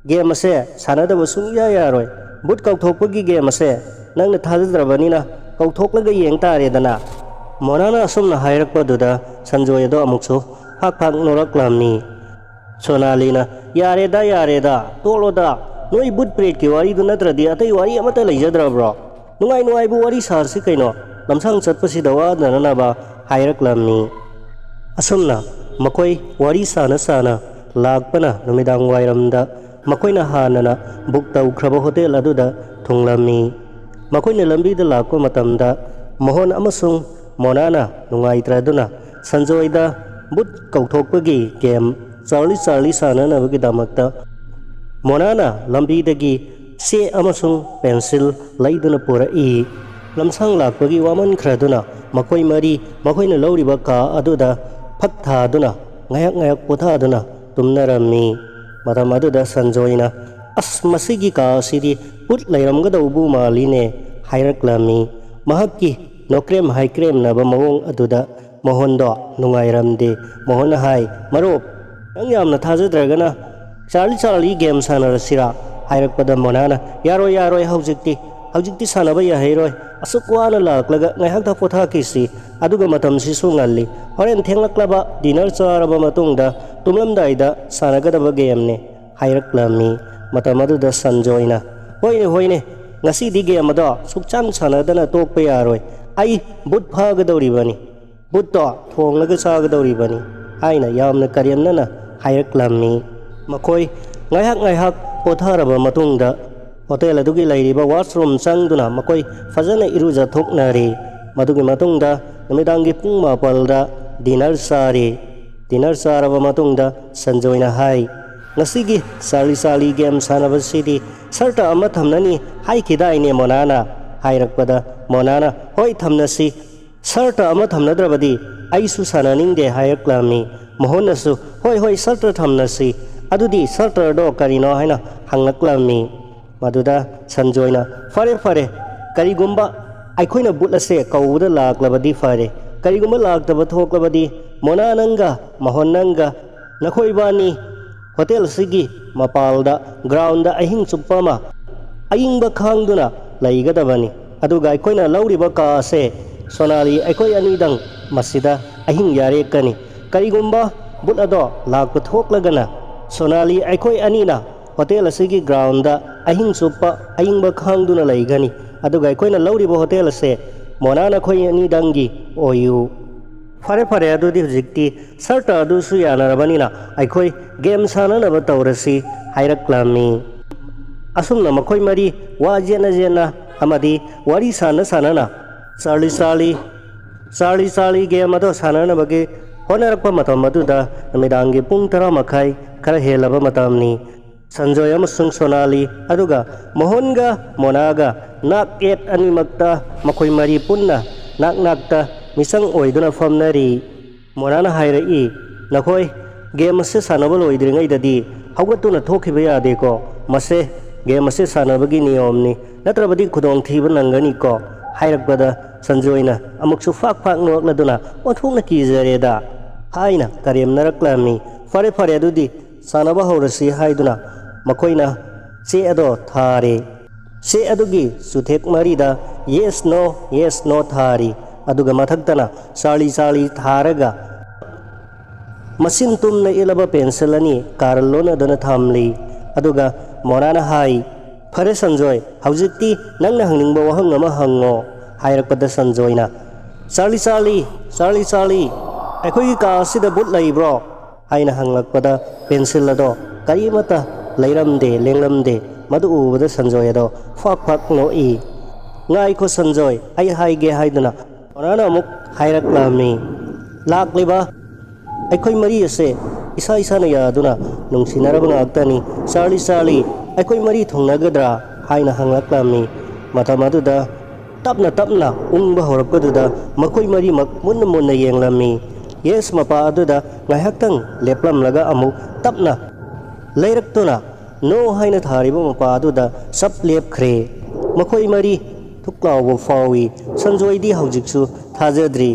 ꯒꯦꯝ ꯑꯁꯦ ꯁꯥꯟꯅꯗꯕ ꯁꯨꯡꯌꯥ ꯌꯥꯔꯣꯏ꯫ ꯕꯨꯠ ꯀꯥꯎꯊꯣꯛꯄꯒꯤ ꯒꯦꯝ ꯑꯁꯦ ꯅꯪꯅ ꯊꯥꯖꯗ꯭ꯔꯕꯅꯤꯅ ꯀꯧꯊꯣꯛꯂꯒ ꯌꯦꯡ ꯇꯥꯔꯦꯗꯅ"꯫ ꯃꯣꯅꯥꯅ ꯑꯁꯨꯝꯅ ꯍꯥꯏꯔꯛꯄꯗꯨꯗ ꯁꯟꯖꯣꯏ ꯑꯗꯣ ꯑꯃꯨꯛꯁꯨ ꯐꯥꯛ ꯐꯥꯛ ꯅꯣꯛꯂꯛꯂꯝꯃꯤ꯫ ꯁꯣꯅꯥꯂꯤꯅ, "ꯌꯥꯔꯦꯗ, ꯌꯥꯔꯦꯗ, ꯇꯣꯛꯂꯣꯗ꯫ ꯅꯣꯏ ꯕꯨꯠ ꯄ꯭ꯔꯦꯠꯀꯤ ꯋꯥꯔꯤꯗꯨ ꯅꯠꯇ꯭ꯔꯗꯤ ꯑꯇꯩ ꯋꯥꯔꯤ ꯑꯃꯠꯇ ꯂꯩꯖꯗ꯭ꯔꯕ꯭ꯔꯣ? ꯅꯨꯡꯉꯥꯏ ꯅꯨꯡꯉꯥꯏꯕ ꯋꯥꯔꯤ ꯁꯥꯁꯤ ꯀꯩꯅꯣ, ꯂꯝꯁꯥꯡ ꯆꯠꯄꯁꯤꯗ ꯋꯥꯗꯅꯅꯕ" ꯍꯥꯏꯔꯛꯂꯝꯃꯤ꯫ ꯑꯁꯨꯝꯅ ꯃꯈꯣꯏ ꯋꯥꯔꯤ ꯁꯥꯅ ꯁꯥꯅ ꯂꯥꯛꯄꯅ ꯅꯨꯃꯤꯗꯥꯡ ꯋꯥꯏꯔꯝꯗ ꯃꯈꯣꯏꯅ ꯍꯥꯟꯅꯅ ꯕꯨꯛ ꯇꯧꯈ꯭ꯔꯕ ꯍꯣꯇꯦꯜ ꯑꯗꯨꯗ ꯊꯨꯡꯂꯝꯃꯤ꯫ ꯃꯈꯣꯏꯅ ꯂꯝꯕꯤꯗ ꯂꯥꯛꯄ ꯃꯇꯝꯗ ꯃꯣꯍꯟ ꯑꯃꯁꯨꯡ ꯃꯣꯅꯥꯅ ꯅꯨꯡꯉꯥꯏꯇ꯭ꯔꯗꯨꯅ ꯁꯟꯖꯣꯏꯗ ꯕꯨꯠ ꯀꯧꯊꯣꯛꯄꯒꯤ ꯒꯦꯝ ꯆꯥꯔꯂꯤ ꯆꯥꯔꯂꯤ ꯁꯥꯟꯅꯅꯕꯒꯤꯗꯃꯛꯇ ꯃꯣꯅꯥꯅ ꯂꯝꯕꯤꯗꯒꯤ ꯆꯦ ꯑꯃꯁꯨꯡ ꯄꯦꯟꯁꯤꯜ ꯂꯩꯗꯨꯅ ꯄꯨꯔꯛꯏ꯫ ꯂꯝꯁꯥꯡ ꯂꯥꯛꯄꯒꯤ ꯋꯥꯃꯟꯈ꯭ꯔꯗꯨꯅ ꯃꯈꯣꯏ ꯃꯔꯤ ꯃꯈꯣꯏꯅ ꯂꯧꯔꯤꯕ ꯀꯥ ꯑꯗꯨꯗ ꯐꯛ ꯊꯥꯗꯨꯅ ꯉꯥꯏꯍꯥꯛ ꯉꯥꯏꯍꯥꯛ ꯄꯣꯊꯥꯗꯨꯅ ꯇꯨꯝꯅꯔꯝꯃꯤ꯫ ꯃꯇꯝ ꯑꯗꯨꯗ ꯁꯟꯖꯣꯏꯅ, "ꯑꯁ, ꯃꯁꯤꯒꯤ ꯀꯥ ꯑꯁꯤꯗꯤ ꯕꯨꯠ ꯂꯩꯔꯝꯒꯗꯧꯕꯨ ꯃꯥꯜꯂꯤꯅꯦ" ꯍꯥꯏꯔꯛꯂꯝꯃꯤ꯫ ꯃꯍꯥꯛꯀꯤ ꯅꯣꯀ꯭ꯔꯦꯝ ꯍꯥꯏꯀ꯭ꯔꯦꯝꯅꯕ ꯃꯑꯣꯡ ꯑꯗꯨꯗ ꯃꯣꯍꯟꯗꯣ ꯅꯨꯡꯉꯥꯏꯔꯝꯗꯦ꯫ ꯃꯣꯍꯟꯅ ꯍꯥꯏ, "ꯃꯔꯨꯞ, ꯅꯪ ꯌꯥꯝꯅ ꯊꯥꯖꯗ꯭ꯔꯒꯅ ꯆꯥꯔꯂꯤ ꯆꯥꯔꯂꯤ ꯒꯦꯝ ꯁꯥꯟꯅꯔꯁꯤꯔꯥ?" ꯍꯥꯏꯔꯛꯄꯗ ꯃꯣꯅꯥꯅ, "ꯌꯥꯔꯣꯏ, ꯌꯥꯔꯣꯏ, ꯍꯧꯖꯤꯛꯇꯤ, ꯍꯧꯖꯤꯛꯇꯤ ꯁꯥꯟꯅꯕ ꯌꯥꯍꯩꯔꯣꯏ꯫ ꯑꯁꯨꯛ ꯋꯥꯅ ꯂꯥꯛꯂꯒ ꯉꯥꯏꯍꯥꯛꯇ ꯄꯣꯊꯥꯈꯤꯁꯤ꯫ ꯑꯗꯨꯒ ꯃꯇꯝꯁꯤꯁꯨ ꯉꯜꯂꯤ꯫ ꯍꯣꯔꯦꯟ ꯊꯦꯡꯂꯛꯂꯕ ꯗꯤꯅꯔ ꯆꯥꯔꯕ ꯃꯇꯨꯡꯗ ꯇꯨꯝꯂꯝꯗꯥꯏꯗ ꯁꯥꯟꯅꯒꯗꯕ ꯒꯦꯝꯅꯤ" ꯍꯥꯏꯔꯛꯂꯝꯃꯤ꯫ ꯃꯇꯝ ꯑꯗꯨꯗ ꯁꯟꯖꯣꯏꯅ, "ꯍꯣꯏꯅꯦ, ꯍꯣꯏꯅꯦ, ꯉꯁꯤꯗꯤ ꯒꯦꯝ ꯑꯗꯣ ꯁꯨꯛꯁꯥꯟ ꯁꯥꯟꯅꯗꯅ ꯇꯣꯛꯄ ꯌꯥꯔꯣꯏ꯫ ꯑꯩ ꯕꯨꯠ ꯐꯥꯒꯗꯧꯔꯤꯕꯅꯤ꯫ ꯕꯨꯠꯇꯣ ꯊꯣꯡꯂꯒ ꯆꯥꯒꯗꯧꯔꯤꯕꯅꯤ" ꯍꯥꯏꯅ ꯌꯥꯝꯅ ꯀꯔꯦꯝꯅꯅ ꯍꯥꯏꯔꯛꯂꯝꯃꯤ꯫ ꯃꯈꯣꯏ ꯉꯥꯏꯍꯥꯛ ꯉꯥꯏꯍꯥꯛ ꯄꯣꯊꯥꯔꯕ ꯃꯇꯨꯡꯗ ꯍꯣꯇꯦꯜ ꯑꯗꯨꯒꯤ ꯂꯩꯔꯤꯕ ꯋꯥꯁꯔꯨꯝ ꯆꯪꯗꯨꯅ ꯃꯈꯣꯏ ꯐꯖꯅ ꯏꯔꯨꯖꯊꯣꯛꯅꯔꯦ꯫ ꯃꯗꯨꯒꯤ ꯃꯇꯨꯡꯗ ꯅꯨꯃꯤꯗꯥꯡꯒꯤ ꯄꯨꯡ ꯃꯥꯄꯜꯗ ꯗꯤꯅꯔ ꯆꯥꯔꯦ꯫ ꯗꯤꯅꯔ ꯆꯥꯔꯕ ꯃꯇꯨꯡꯗ ꯁꯟꯖꯣꯏꯅ ꯍꯥꯏ, "ꯉꯁꯤꯒꯤ ꯆꯥꯔꯂꯤ ꯆꯥꯔꯂꯤ ꯒꯦꯝ ꯁꯥꯟꯅꯕꯁꯤꯗꯤ ꯁꯔꯇ ꯑꯃ ꯊꯝꯅꯅꯤ ꯍꯥꯏꯈꯤꯗꯥꯏꯅꯦ ꯃꯣꯅꯥꯅ?" ꯍꯥꯏꯔꯛꯄꯗ ꯃꯣꯅꯥꯅ, "ꯍꯣꯏ, ꯊꯝꯅꯁꯤ꯫ ꯁꯔꯇ ꯑꯃ ꯊꯝꯅꯗ꯭ꯔꯕꯗꯤ ꯑꯩꯁꯨ ꯁꯥꯟꯅꯅꯤꯡꯗꯦ" ꯍꯥꯏꯔꯛꯂꯝꯃꯤ꯫ ꯃꯣꯍꯟꯅꯁꯨ, "ꯍꯣꯏ, ꯍꯣꯏ, ꯁꯔꯇ ꯊꯝꯅꯁꯤ꯫ ꯑꯗꯨꯗꯤ ꯁꯔꯇꯗꯣ ꯀꯔꯤꯅꯣ?" ꯍꯥꯏꯅ ꯍꯪꯂꯛꯂꯝꯃꯤ꯫ ꯃꯗꯨꯗ ꯁꯟꯖꯣꯏꯅ, "ꯐꯔꯦ, ꯐꯔꯦ, ꯀꯔꯤꯒꯨꯝꯕ ꯑꯩꯈꯣꯏꯅ ꯕꯨꯠ ꯑꯁꯦ ꯀꯧꯕꯗ ꯂꯥꯛꯂꯕꯗꯤ ꯐꯔꯦ꯫ ꯀꯔꯤꯒꯨꯝꯕ ꯂꯥꯛꯇꯕ ꯊꯣꯛꯂꯕꯗꯤ ꯃꯣꯅꯥ ꯅꯪꯒ ꯃꯣꯍꯟ ꯅꯪꯒ ꯅꯈꯣꯏ ꯏꯕꯥꯅꯤ ꯍꯣꯇꯦꯜ ꯑꯁꯤꯒꯤ ꯃꯄꯥꯜꯗ ꯒ꯭ꯔꯥꯎꯟꯗ ꯑꯍꯤꯡ ꯆꯨꯞꯄ ꯑꯃ ꯑꯏꯪꯕ ꯈꯥꯡꯗꯨꯅ ꯂꯩꯒꯗꯕꯅꯤ꯫ ꯑꯗꯨꯒ ꯑꯩꯈꯣꯏꯅ ꯂꯧꯔꯤꯕ ꯀꯥ ꯑꯁꯦ ꯁꯣꯅꯥꯂꯤ ꯑꯩꯈꯣꯏ ꯑꯅꯤꯗꯪ ꯃꯁꯤꯗ ꯑꯍꯤꯡ ꯌꯥꯔꯦꯛꯀꯅꯤ꯫ ꯀꯔꯤꯒꯨꯝꯕ ꯕꯨꯠ ꯑꯗꯣ ꯂꯥꯛꯄ ꯊꯣꯛꯂꯒꯅ ꯁꯣꯅꯥꯂꯤ ꯑꯩꯈꯣꯏ ꯑꯅꯤꯅ ꯍꯣꯇꯦꯜ ꯑꯁꯤꯒꯤ ꯒ꯭ꯔꯥꯎꯟꯗ ꯑꯍꯤꯡ ꯆꯨꯞꯄ ꯑꯏꯪꯕ ꯈꯥꯡꯗꯨꯅ ꯂꯩꯒꯅꯤ꯫ ꯑꯗꯨꯒ ꯑꯩꯈꯣꯏꯅ ꯂꯧꯔꯤꯕ ꯍꯣꯇꯦꯜ ꯑꯁꯦ ꯃꯣꯅꯥ ꯅꯈꯣꯏ ꯑꯅꯤꯗꯪꯒꯤ ꯑꯣꯏꯌꯨ"꯫ "ꯐꯔꯦ, ꯐꯔꯦ, ꯑꯗꯨꯗꯤ ꯍꯧꯖꯤꯛꯇꯤ ꯁꯔꯇ ꯑꯗꯨꯁꯨ ꯌꯥꯅꯔꯕꯅꯤꯅ ꯑꯩꯈꯣꯏ ꯒꯦꯝ ꯁꯥꯟꯅꯅꯕ ꯇꯧꯔꯁꯤ" ꯍꯥꯏꯔꯛꯂꯝꯃꯤ꯫ ꯑꯁꯨꯝꯅ ꯃꯈꯣꯏ ꯃꯔꯤ ꯋꯥ ꯌꯦꯠꯅ ꯌꯦꯠꯅ ꯑꯃꯗꯤ ꯋꯥꯔꯤ ꯁꯥꯟꯅ ꯁꯥꯟꯅꯅ Charlie Charlie, Charlie Charlie game ꯑꯗꯣ ꯁꯥꯟꯅꯅꯕꯒꯤ ꯍꯣꯠꯅꯔꯛꯄ ꯃꯇꯝ ꯑꯗꯨꯗ ꯅꯨꯃꯤꯗꯥꯡꯒꯤ ꯄꯨꯡ ꯇꯔꯥ ꯃꯈꯥꯏ ꯈꯔ ꯍꯦꯜꯂꯕ ꯃꯇꯝꯅꯤ꯫ ꯁꯟꯖꯣꯏ ꯑꯃꯁꯨꯡ ꯁꯣꯅꯥꯂꯤ, ꯑꯗꯨꯒ ꯃꯣꯍꯟꯒ ꯃꯣꯅꯥꯒ ꯅꯥꯛ ꯌꯦꯠ ꯑꯅꯤꯃꯛꯇ ꯃꯈꯣꯏ ꯃꯔꯤ ꯄꯨꯟꯅ ꯅꯥꯛ ꯅꯥꯛꯇ ꯃꯤꯆꯪ ꯑꯣꯏꯗꯨꯅ ꯐꯝꯅꯔꯤ꯫ ꯃꯣꯅꯥꯅ ꯍꯥꯏꯔꯛꯏ, "ꯅꯈꯣꯏ ꯒꯦꯝ ꯑꯁꯤ ꯁꯥꯟꯅꯕ ꯂꯣꯏꯗ꯭ꯔꯤꯉꯩꯗꯗꯤ ꯍꯧꯒꯠꯇꯨꯅ ꯊꯣꯛꯈꯤꯕ ꯌꯥꯗꯦꯀꯣ꯫ ꯃꯁꯦ "ꯒꯦꯝ ꯑꯁꯤ ꯁꯥꯟꯅꯕꯒꯤ ꯅꯤꯌꯣꯝꯅꯤ, ꯅꯠꯇ꯭ꯔꯕꯗꯤ ꯈꯨꯗꯣꯡꯊꯤꯕ ꯅꯪꯒꯅꯤꯀꯣ" ꯍꯥꯏꯔꯛꯄꯗ ꯁꯟꯖꯣꯏꯅ ꯑꯃꯨꯛꯁꯨ ꯐꯥꯛ ꯐꯥꯛ ꯅꯣꯛꯂꯗꯨꯅ "ꯑꯣꯟꯊꯣꯛꯅ ꯀꯤꯖꯔꯦꯗ" ꯍꯥꯏꯅ ꯀꯔꯦꯝꯅꯔꯛꯂꯝꯃꯤ꯫ "ꯐꯔꯦ ꯐꯔꯦ, ꯑꯗꯨꯗꯤ ꯁꯥꯟꯅꯕ ꯍꯧꯔꯁꯤ" ꯍꯥꯏꯗꯨꯅ ꯃꯈꯣꯏꯅ ꯆꯦ ꯑꯗꯣ ꯊꯥꯔꯦ꯫ ꯆꯦ ꯑꯗꯨꯒꯤ ꯆꯨꯊꯦꯛ ꯃꯔꯤꯗ "Yes, no, yes, no" ꯊꯥꯔꯤ꯫ ꯑꯗꯨꯒ ꯃꯊꯛꯇꯅ "ꯆꯥꯔꯂꯤ, ꯆꯥꯔꯂꯤ" ꯊꯥꯔꯒ ꯃꯁꯤꯟ ꯇꯨꯝꯅ ꯏꯠꯂꯕ ꯄꯦꯟꯁꯤꯜ ꯑꯅꯤ ꯀꯥꯔꯜ ꯂꯣꯟꯅꯗꯨꯅ ꯊꯝꯂꯤ꯫ ꯑꯗꯨꯒ ꯃꯣꯅꯥꯅ ꯍꯥꯏ, "ꯐꯔꯦ ꯁꯟꯖꯣꯏ, ꯍꯧꯖꯤꯛꯇꯤ ꯅꯪꯅ ꯍꯪꯅꯤꯡꯕ ꯋꯥꯍꯪ ꯑꯃ ꯍꯪꯉꯣ" ꯍꯥꯏꯔꯛꯄꯗ ꯁꯟꯖꯣꯏꯅ, "ꯆꯥꯔꯂꯤ, ꯆꯥꯔꯂꯤ, ꯆꯥꯔꯂꯤ, ꯆꯥꯔꯂꯤ, ꯑꯩꯈꯣꯏꯒꯤ ꯀꯥ ꯑꯁꯤꯗ ꯚꯨꯠ ꯂꯩꯕ꯭ꯔꯣ?" ꯍꯥꯏꯅ ꯍꯪꯂꯛꯄꯗ ꯄꯦꯟꯁꯤꯜ ꯑꯗꯣ ꯀꯔꯤꯃꯠꯇ ꯂꯩꯔꯝꯗꯦ, ꯂꯦꯡꯂꯝꯗꯦ꯫ ꯃꯗꯨ ꯎꯕꯗ ꯁꯟꯖꯣꯏ ꯑꯗꯣ ꯐꯥꯛ ꯐꯥꯛ ꯅꯣꯛꯏ꯫ "ꯉꯥꯏꯈꯣ ꯁꯟꯖꯣꯏ, ꯑꯩ ꯍꯥꯏꯒꯦ" ꯍꯥꯏꯗꯨꯅ ꯃꯣꯅꯥꯅ ꯑꯃꯨꯛ ꯍꯥꯏꯔꯛꯂꯝꯃꯤ, "ꯂꯥꯛꯂꯤꯕ ꯑꯩꯈꯣꯏ ꯃꯔꯤ ꯑꯁꯦ ꯏꯁꯥ ꯏꯁꯥꯅ ꯌꯥꯗꯨꯅ ꯅꯨꯡꯁꯤꯅꯔꯕ ꯉꯥꯛꯇꯅꯤ꯫ ꯆꯥꯔꯂꯤ, ꯆꯥꯔꯂꯤ, ꯑꯩꯈꯣꯏ ꯃꯔꯤ ꯊꯨꯡꯅꯒꯗ꯭ꯔꯥ?" ꯍꯥꯏꯅ ꯍꯪꯂꯛꯂꯝꯃꯤ꯫ ꯃꯇꯝ ꯑꯗꯨꯗ ꯇꯞꯅ ꯇꯞꯅ ꯎꯪꯕ ꯍꯧꯔꯛꯄꯗꯨꯗ ꯃꯈꯣꯏ ꯃꯔꯤꯃꯛ ꯃꯨꯟꯅ ꯃꯨꯟꯅ ꯌꯦꯡꯂꯝꯃꯤ꯫ "Yes" ꯃꯄꯥ ꯑꯗꯨꯗ ꯉꯥꯏꯍꯥꯛꯇꯪ ꯂꯦꯞꯂꯝꯂꯒ ꯑꯃꯨꯛ ꯇꯞꯅ ꯂꯩꯔꯛꯇꯨꯅ "No" ꯍꯥꯏꯅ ꯊꯥꯔꯤꯕ ꯃꯄꯥ ꯑꯗꯨꯗ ꯆꯞ ꯂꯦꯞꯈ꯭ꯔꯦ꯫ ꯃꯈꯣꯏ ꯃꯔꯤ ꯊꯨꯛ ꯂꯥꯎꯕ ꯐꯥꯎꯏ꯫ ꯁꯟꯖꯣꯏꯗꯤ ꯍꯧꯖꯤꯛꯁꯨ ꯊꯥꯖꯗ꯭ꯔꯤ꯫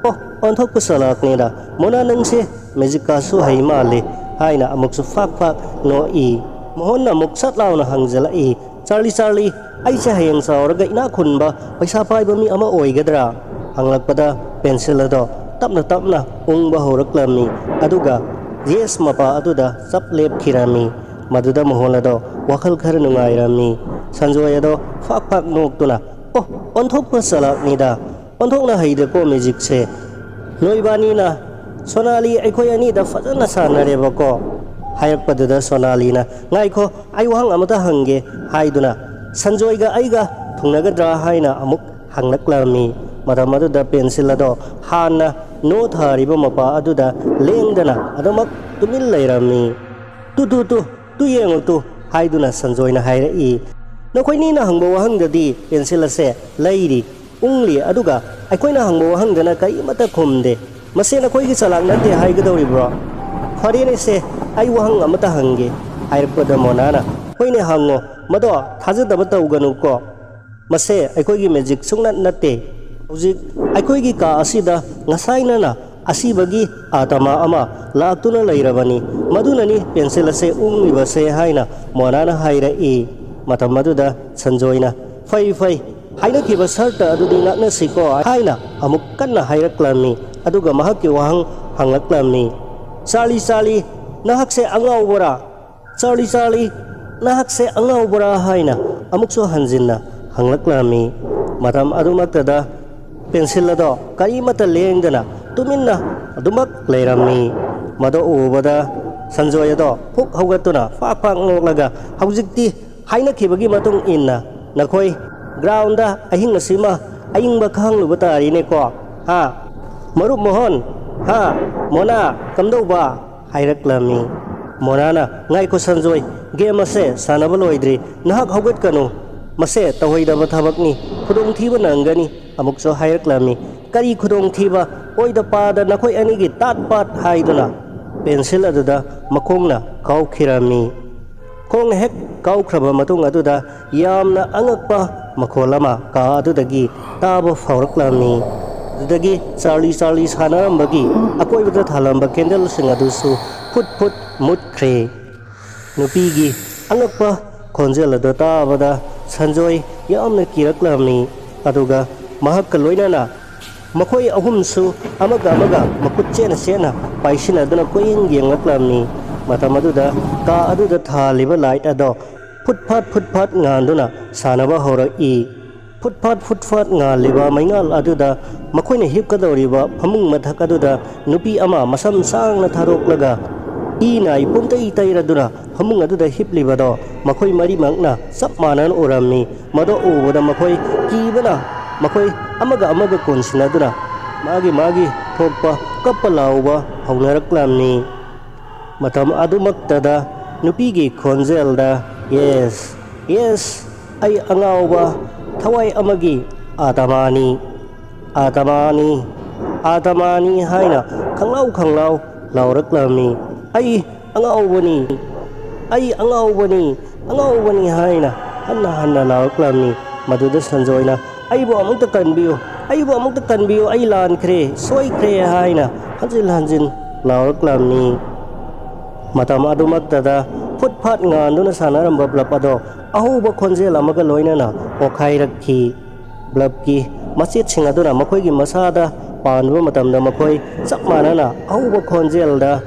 "ꯑꯣ, ꯑꯣꯟꯊꯣꯛꯄ ꯆꯂꯥꯛꯅꯤꯗ꯫ ꯃꯣꯅꯥ, ꯅꯪꯁꯦ ꯃꯦꯖꯤꯛꯀꯥꯁꯨ ꯍꯩ ꯃꯥꯜꯂꯦ" ꯍꯥꯏꯅ ꯑꯃꯨꯛꯁꯨ ꯐꯥꯛ ꯐꯥꯛ ꯅꯣꯛꯏ꯫ ꯃꯣꯍꯟꯅ ꯑꯃꯨꯛ ꯁꯠ ꯂꯥꯎꯅ ꯍꯪꯖꯜꯂꯛꯏ, "ꯆꯥꯔꯂꯤ, ꯆꯥꯔꯂꯤ, ꯑꯩꯁꯦ ꯍꯌꯦꯡ ꯆꯥꯎꯔꯒ ꯏꯅꯥꯛ ꯈꯨꯟꯕ, ꯄꯩꯁꯥ ꯄꯥꯏꯕ ꯃꯤ ꯑꯃ ꯑꯣꯏꯒꯗ꯭ꯔꯥ?" ꯍꯪꯂꯛꯄꯗ ꯄꯦꯟꯁꯤꯜ ꯑꯗꯣ ꯇꯞꯅ ꯇꯞꯅ ꯎꯪꯕ ꯍꯧꯔꯛꯂꯝꯃꯤ꯫ ꯑꯗꯨꯒ "Yes" ꯃꯄꯥ ꯑꯗꯨꯗ ꯆꯞ ꯂꯦꯞꯈꯤꯔꯝꯃꯤ꯫ ꯃꯗꯨꯗ ꯃꯣꯍꯟ ꯑꯗꯣ ꯋꯥꯈꯜ ꯈꯔ ꯅꯨꯡꯉꯥꯏꯔꯝꯃꯤ꯫ ꯁꯟꯖꯣꯏ ꯑꯗꯣ ꯐꯥꯛ ꯐꯥꯛ ꯅꯣꯛꯇꯨꯅ, "ꯑꯣ, ꯑꯣꯟꯊꯣꯛꯄ ꯆꯂꯥꯛꯅꯤꯗ, ꯑꯣꯟꯊꯣꯛꯅ ꯍꯩꯗꯀꯣ ꯃꯦꯖꯤꯛꯁꯦ꯫ ꯅꯣꯏꯕꯥꯅꯤꯅ, ꯁꯣꯅꯥꯂꯤ, ꯑꯩꯈꯣꯏ ꯑꯅꯤꯗ ꯐꯖꯅ ꯁꯥꯟꯅꯔꯦꯕꯀꯣ" ꯍꯥꯏꯔꯛꯄꯗꯨꯗ ꯁꯣꯅꯥꯂꯤꯅ, "ꯉꯥꯏꯈꯣ, ꯑꯩ ꯋꯥꯍꯪ ꯑꯃꯇ ꯍꯪꯒꯦ" ꯍꯥꯏꯗꯨꯅ ꯁꯟꯖꯣꯏꯒ ꯑꯩꯒ ꯊꯨꯡꯅꯒꯗ꯭ꯔꯥ ꯍꯥꯏꯅ ꯑꯃꯨꯛ ꯍꯪꯂꯛꯂꯝꯃꯤ꯫ ꯃꯇꯝ ꯑꯗꯨꯗ ꯄꯦꯟꯁꯤꯜ ꯑꯗꯣ ꯍꯥꯟꯅ "No" ꯊꯥꯔꯤꯕ ꯃꯄꯥ ꯑꯗꯨꯗ ꯂꯦꯡꯗꯅ ꯑꯗꯨꯃꯛ ꯇꯨꯃꯤꯟ ꯂꯩꯔꯝꯃꯤ꯫ "ꯇꯨ, ꯇꯨ, ꯇꯨ, ꯇꯨ ꯌꯦꯡꯉꯨ ꯇꯨ" ꯍꯥꯏꯗꯨꯅ ꯁꯟꯖꯣꯏꯅ ꯍꯥꯏꯔꯛꯏ꯫ "ꯅꯈꯣꯏꯅꯤꯅ ꯍꯪꯕ ꯋꯥꯍꯪꯗꯗꯤ ꯄꯦꯟꯁꯤꯜ ꯑꯁꯦ ꯂꯩꯔꯤ, ꯎꯪꯂꯤ, ꯑꯗꯨꯒ ꯑꯩꯈꯣꯏꯅ ꯍꯪꯕ ꯋꯥꯍꯪꯗꯅ ꯀꯔꯤꯃꯠꯇ ꯈꯨꯝꯗꯦ꯫ ꯃꯁꯦ ꯅꯈꯣꯏꯒꯤ ꯆꯂꯥꯛ ꯅꯠꯇꯦ ꯍꯥꯏꯒꯗꯧꯔꯤꯕ꯭ꯔꯣ? ꯐꯔꯦꯅꯦꯁꯦ, ꯑꯩ ꯋꯥꯍꯪ ꯑꯃꯇ ꯍꯪꯒꯦ" ꯍꯥꯏꯔꯛꯄꯗ ꯃꯣꯅꯥꯅ, "ꯍꯣꯏꯅꯦ, ꯍꯪꯉꯣ꯫ ꯃꯗꯣ ꯊꯥꯖꯗꯕ ꯇꯧꯒꯅꯨꯀꯣ꯫ ꯃꯁꯦ ꯑꯩꯈꯣꯏꯒꯤ ꯃꯦꯖꯤꯛ ꯁꯨꯡꯅꯠ ꯅꯠꯇꯦ꯫ ꯍꯧꯖꯤꯛ ꯑꯩꯈꯣꯏꯒꯤ ꯀꯥ ꯑꯁꯤꯗ ꯉꯁꯥꯏꯅꯅ ꯑꯁꯤꯕꯒꯤ ꯑꯥꯇꯃꯥ ꯑꯃ ꯂꯥꯛꯇꯨꯅ ꯂꯩꯔꯕꯅꯤ꯫ ꯃꯗꯨꯅꯅꯤ ꯄꯦꯟꯁꯤꯜ ꯑꯁꯦ ꯎꯪꯂꯤꯕꯁꯦ" ꯍꯥꯏꯅ ꯃꯣꯅꯥꯅ ꯍꯥꯏꯔꯛꯏ꯫ ꯃꯇꯝ ꯑꯗꯨꯗ ꯁꯟꯖꯣꯏꯅ, "ꯐꯩ, ꯐꯩ, ꯍꯥꯏꯅꯈꯤꯕ ꯁꯔꯇ ꯑꯗꯨꯗꯤ ꯉꯥꯛꯅꯁꯤꯀꯣ" ꯍꯥꯏꯅ ꯑꯃꯨꯛ ꯀꯟꯅ ꯍꯥꯏꯔꯛꯂꯝꯃꯤ꯫ ꯑꯗꯨꯒ ꯃꯍꯥꯛꯀꯤ ꯋꯥꯍꯪ ꯍꯪꯂꯛꯂꯝꯃꯤ, "ꯆꯥꯔꯂꯤ, ꯆꯥꯔꯂꯤ, ꯅꯍꯥꯛꯁꯦ ꯑꯉꯥꯎꯕꯔꯥ? ꯆꯥꯔꯂꯤ, ꯆꯥꯔꯂꯤ, ꯅꯍꯥꯛꯁꯦ ꯑꯉꯥꯎꯕꯔꯥ?" ꯍꯥꯏꯅ ꯑꯃꯨꯛꯁꯨ ꯍꯟꯖꯤꯟꯅ ꯍꯪꯂꯛꯂꯝꯃꯤ꯫ ꯃꯇꯝ ꯑꯗꯨꯃꯛꯇꯗ ꯄꯦꯟꯁꯤꯜ ꯑꯗꯣ ꯀꯔꯤꯃꯠꯇ ꯂꯦꯡꯗꯅ ꯇꯨꯃꯤꯟꯅ ꯑꯗꯨꯃꯛ ꯂꯩꯔꯝꯃꯤ꯫ ꯃꯗꯨ ꯎꯕꯗ ꯁꯟꯖꯣꯏ ꯑꯗꯣ ꯐꯨꯛ ꯍꯧꯒꯠꯇꯨꯅ ꯐꯥꯛ ꯐꯥꯛ ꯅꯣꯛꯂꯒ, "ꯍꯧꯖꯤꯛꯇꯤ ꯍꯥꯏꯅꯈꯤꯕꯒꯤ ꯃꯇꯨꯡ ꯏꯟꯅ ꯅꯈꯣꯏ ꯒ꯭ꯔꯥꯎꯟꯗ ꯑꯍꯤꯡ ꯑꯁꯤꯃ ꯑꯏꯪꯕ ꯈꯥꯡꯂꯨꯕ ꯇꯥꯔꯤꯅꯦꯀꯣ, ꯍꯥ? ꯃꯔꯨꯞ ꯃꯣꯍꯟ, ꯍꯥ? ꯃꯣꯅꯥ, ꯀꯝꯗꯧꯕ?" ꯍꯥꯏꯔꯛꯂꯝꯃꯤ꯫ ꯃꯣꯅꯥꯅ, "ꯉꯥꯏꯈꯣ ꯁꯟꯖꯣꯏ, ꯒꯦꯝ ꯑꯁꯦ ꯁꯥꯟꯅꯕ ꯂꯣꯏꯗ꯭ꯔꯤ꯫ ꯅꯍꯥꯛ ꯍꯧꯒꯠꯀꯅꯨ꯫ ꯃꯁꯦ ꯇꯧꯍꯩꯗꯕ ꯊꯕꯛꯅꯤ꯫ ꯈꯨꯗꯣꯡꯊꯤꯕ ꯅꯪꯒꯅꯤ꯫" ꯑꯃꯨꯛꯁꯨ ꯍꯥꯏꯔꯛꯂꯝꯃꯤ꯫ "ꯀꯔꯤ ꯈꯨꯗꯣꯡꯊꯤꯕ? ꯑꯣꯏꯗ ꯄꯥꯗ ꯅꯈꯣꯏ ꯑꯅꯤꯒꯤ ꯇꯥꯠ ꯄꯥꯠ" ꯍꯥꯏꯗꯨꯅ ꯄꯦꯟꯁꯤꯜ ꯑꯗꯨꯗ ꯃꯈꯣꯡꯅ ꯀꯥꯎꯈꯤꯔꯝꯃꯤ꯫ ꯈꯣꯡꯅ ꯍꯦꯛ ꯀꯥꯎꯈ꯭ꯔꯕ ꯃꯇꯨꯡ ꯑꯗꯨꯗ ꯌꯥꯝꯅ ꯑꯉꯛꯄ ꯃꯈꯣꯜ ꯑꯃ ꯀꯥ ꯑꯗꯨꯗꯒꯤ ꯇꯥꯕ ꯐꯥꯎꯔꯛꯂꯝꯃꯤ꯫ ꯑꯗꯨꯗꯒꯤ ꯆꯥꯔꯂꯤ ꯆꯥꯔꯂꯤ ꯁꯥꯟꯅꯔꯝꯕꯒꯤ ꯑꯀꯣꯏꯕꯗ ꯊꯥꯜꯂꯝꯕ ꯀꯦꯟꯗꯜꯁꯤꯡ ꯑꯗꯨꯁꯨ ꯐꯨꯠ ꯐꯨꯠ ꯃꯨꯠꯈ꯭ꯔꯦ꯫ ꯅꯨꯄꯤꯒꯤ ꯑꯉꯛꯄ ꯈꯣꯟꯖꯦꯜ ꯑꯗꯨ ꯇꯥꯕꯗ ꯁꯟꯖꯣꯏ ꯌꯥꯝꯅ ꯀꯤꯔꯛꯂꯝꯃꯤ꯫ ꯑꯗꯨꯒ ꯃꯍꯥꯛꯀ ꯂꯣꯏꯅꯅ ꯃꯈꯣꯏ ꯑꯍꯨꯝꯁꯨ ꯑꯃꯒ ꯑꯃꯒ ꯃꯈꯨꯠ ꯆꯦꯠꯅ ꯆꯦꯠꯅ ꯄꯥꯏꯁꯤꯟꯅꯗꯨꯅ ꯀꯣꯏꯌꯦꯡ ꯌꯦꯡꯂꯛꯂꯝꯃꯤ꯫ ꯃꯇꯝ ꯑꯗꯨꯗ ꯀꯥ ꯑꯗꯨꯗ ꯊꯥꯜꯂꯤꯕ ꯂꯥꯏꯠ ꯑꯗꯣ ꯐꯨꯠ ꯐꯥꯠ ꯐꯨꯠ ꯐꯥꯠ ꯉꯥꯟꯗꯨꯅ ꯁꯥꯟꯅꯕ ꯍꯧꯔꯛꯏ꯫ ꯐꯨꯠ ꯐꯥꯠ ꯐꯨꯠ ꯐꯥꯠ ꯉꯥꯜꯂꯤꯕ ꯃꯩꯉꯥꯜ ꯑꯗꯨꯗ ꯃꯈꯣꯏꯅ ꯍꯤꯞꯀꯗꯧꯔꯤꯕ ꯐꯃꯨꯡ ꯃꯊꯛ ꯑꯗꯨꯗ ꯅꯨꯄꯤ ꯑꯃ ꯃꯁꯝ ꯁꯥꯡꯅ ꯊꯥꯗꯣꯛꯂꯒ ꯏ ꯅꯥꯏ ꯄꯨꯝꯇꯩ ꯇꯩꯔꯗꯨꯅ ꯐꯃꯨꯡ ꯑꯗꯨꯗ ꯍꯤꯞꯂꯤꯕꯗꯣ ꯃꯈꯣꯏ ꯃꯔꯤꯃꯛꯅ ꯆꯞ ꯃꯥꯟꯅꯅ ꯎꯔꯝꯃꯤ꯫ ꯃꯗꯨ ꯎꯕꯗ ꯃꯈꯣꯏ ꯀꯤꯕꯅ ꯃꯈꯣꯏ ꯑꯃꯒ ꯑꯃꯒ ꯀꯣꯟꯁꯤꯟꯅꯗꯨꯅ ꯃꯥꯒꯤ ꯃꯥꯒꯤ ꯊꯣꯛꯄ ꯀꯞꯄ ꯂꯥꯎꯕ ꯍꯧꯅꯔꯛꯂꯝꯃꯤ꯫ ꯃꯇꯝ ꯑꯗꯨꯃꯛꯇꯗ ꯅꯨꯄꯤꯒꯤ ꯈꯣꯟꯖꯦꯜꯗ, "ꯌꯦꯁ, ꯌꯦꯁ, ꯑꯩ ꯑꯉꯥꯎꯕ ꯊꯋꯥꯏ ꯑꯃꯒꯤ ꯑꯥꯇꯃꯥꯅꯤ, ꯑꯥꯇꯃꯥꯅꯤ, ꯑꯥꯇꯃꯥꯅꯤ" ꯍꯥꯏꯅ ꯈꯪꯂꯥꯎ ꯈꯪꯂꯥꯎ ꯂꯥꯎꯔꯛꯂꯝꯃꯤ꯫ "ꯑꯩ ꯑꯉꯥꯎꯕꯅꯤ, ꯑꯩ ꯑꯉꯥꯎꯕꯅꯤ, ꯑꯉꯥꯎꯕꯅꯤ ꯍꯥꯏꯅ ꯍꯟꯅ ꯍꯟꯅ ꯂꯥꯎꯔꯛꯂꯝꯃꯤ꯫ ꯃꯗꯨꯗ ꯁꯟꯖꯣꯏꯅ, "ꯑꯩꯕꯨ ꯑꯃꯨꯛꯇ ꯀꯟꯕꯤꯌꯨ, ꯑꯩꯕꯨ ꯑꯃꯨꯛꯇ ꯀꯟꯕꯤꯌꯨ, ꯑꯩ ꯂꯥꯟꯈ꯭ꯔꯦ, ꯁꯣꯏꯈ꯭ꯔꯦ" ꯍꯥꯏꯅ ꯍꯟꯖꯤꯟ ꯍꯟꯖꯤꯟ ꯂꯥꯎꯔꯛꯂꯝꯃꯤ꯫ ꯃꯇꯝ ꯑꯗꯨꯃꯛꯇꯗ ꯐꯨꯠ ꯐꯥꯠ ꯉꯥꯟꯗꯨꯅ ꯁꯥꯟꯅꯔꯝꯕ ꯕ꯭ꯂꯕ ꯑꯗꯣ ꯑꯍꯧꯕ ꯈꯣꯟꯖꯦꯜ ꯑꯃꯒ ꯂꯣꯏꯅꯅ ꯄꯣꯛꯈꯥꯏꯔꯛꯈꯤ꯫ ꯕ꯭ꯂꯕꯀꯤ ꯃꯆꯦꯠꯁꯤꯡ ꯑꯗꯨꯅ ꯃꯈꯣꯏꯒꯤ ꯃꯁꯥꯗ ꯄꯥꯟꯕ ꯃꯇꯝꯗ ꯃꯈꯣꯏ ꯆꯞ ꯃꯥꯟꯅꯅ ꯑꯍꯧꯕ ꯈꯣꯟꯖꯦꯜꯗ